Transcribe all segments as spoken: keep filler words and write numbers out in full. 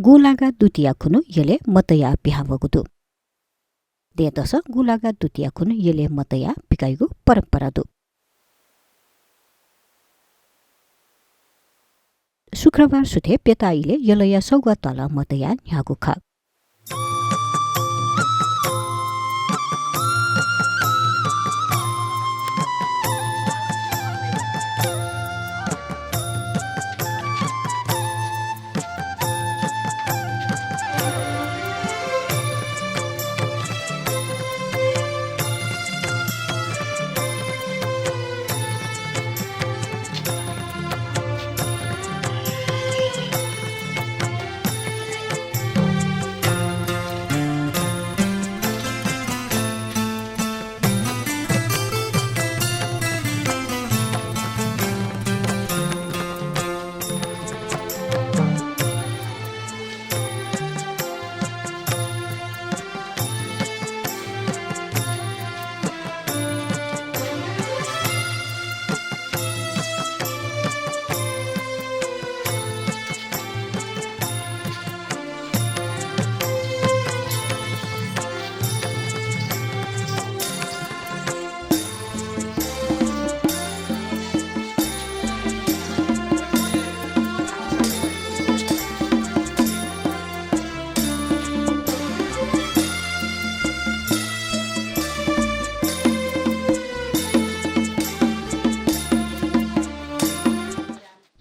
गुंलागा दुतिया खुन्हु यलय् मतया पिहां वःगु दु। दँय्‌दसं गुंलागा दुतिया खुन्हु यलय् मतया पिकाइगु परम्परा दु। शुक्रबार सुथय् प्यता इलय् यलया सौगा त्वालं मतया न्ह्याःगु खः।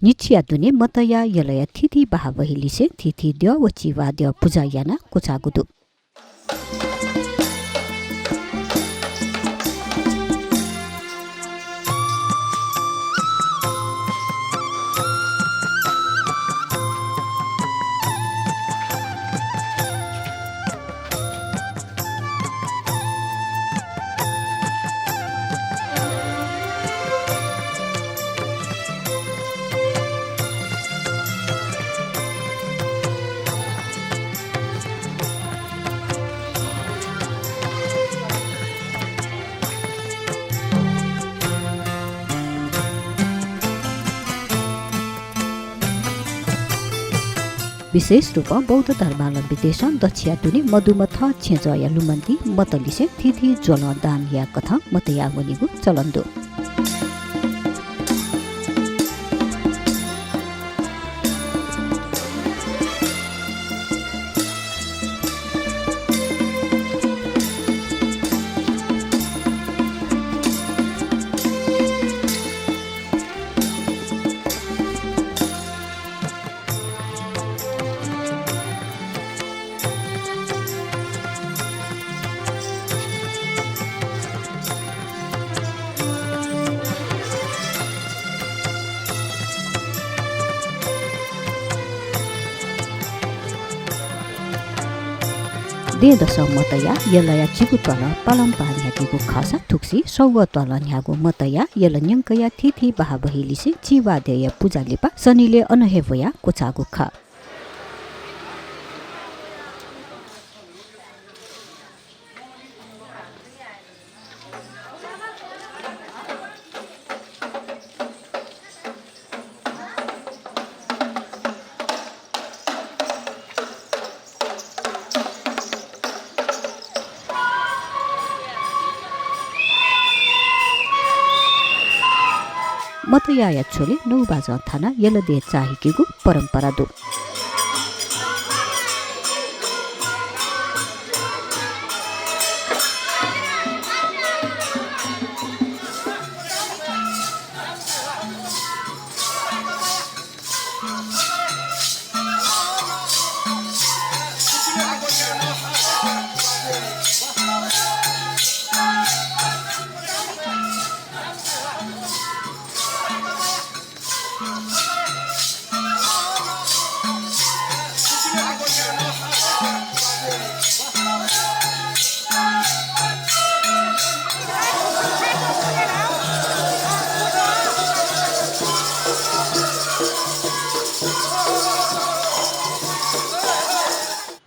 न्हिच्छि दुने मतया यलया थीथी बाहाः बहय् लिसें थीथी द्यः व चिवा द्यः पुजा यानाः क्वचाःगु दु। विशेष रूपं बौद्ध धर्मावलम्बीतय्‌सं दच्छिया दुने मदुम्ह थः छेँजःया लुमन्ति मतलिसें थीथी ज्वलं दान यायेकथं मतया वनीगु चलन दु। दँय्‌दसं मतया यलया झिगू त्वालं पालंपाः न्ह्याकेगु खःसा थुगुसी सौगा त्वालं न्ह्याःगु मतया यल न्यंकया थीथी बाहाः बहय् लिसें चिवा द्यःया पुजा लिपा सनिलय् अन हे वयाः क्वचाःगु खः। मतयाया झ्वलय् नौ बाजं थानाः यल दँय् चाःहिकेगु परम्परा दु।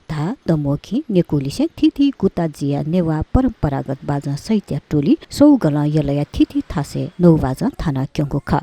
धाः, दमोखी, नेकूलिसें थीथी गुता जिया नेवाः परम्परागत बाजं सहितया टोली सौगलं यलया थीथी थासय् नौ बाजं थानाः क्यंगु खः।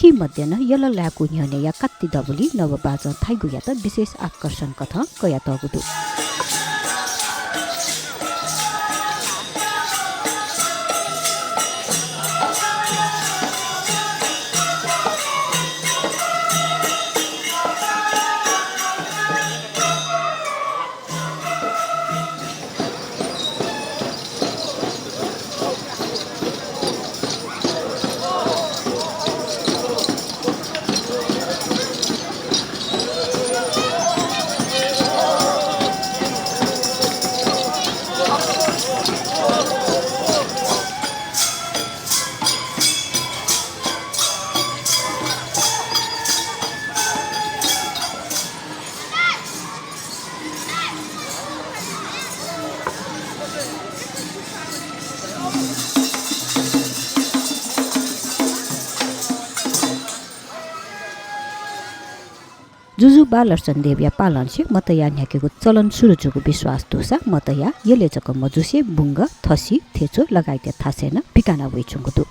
ती मध्ये नं यल लाय्कू न्ह्यःनेया कात्ति दबुलिइ नवबाजं थाइगुयात विशेष आकर्षण कथं कयातःगु दु। जुजु बालर्चन देवया पालंनिसें मतया न्ह्याकेगु चलन सुरु जूगु विश्वास दुसा मतया यलय् जक मजुसे बुंग, थसि, थेचो लगायतया थासय् नं पिकाना वइच्वंगु दु।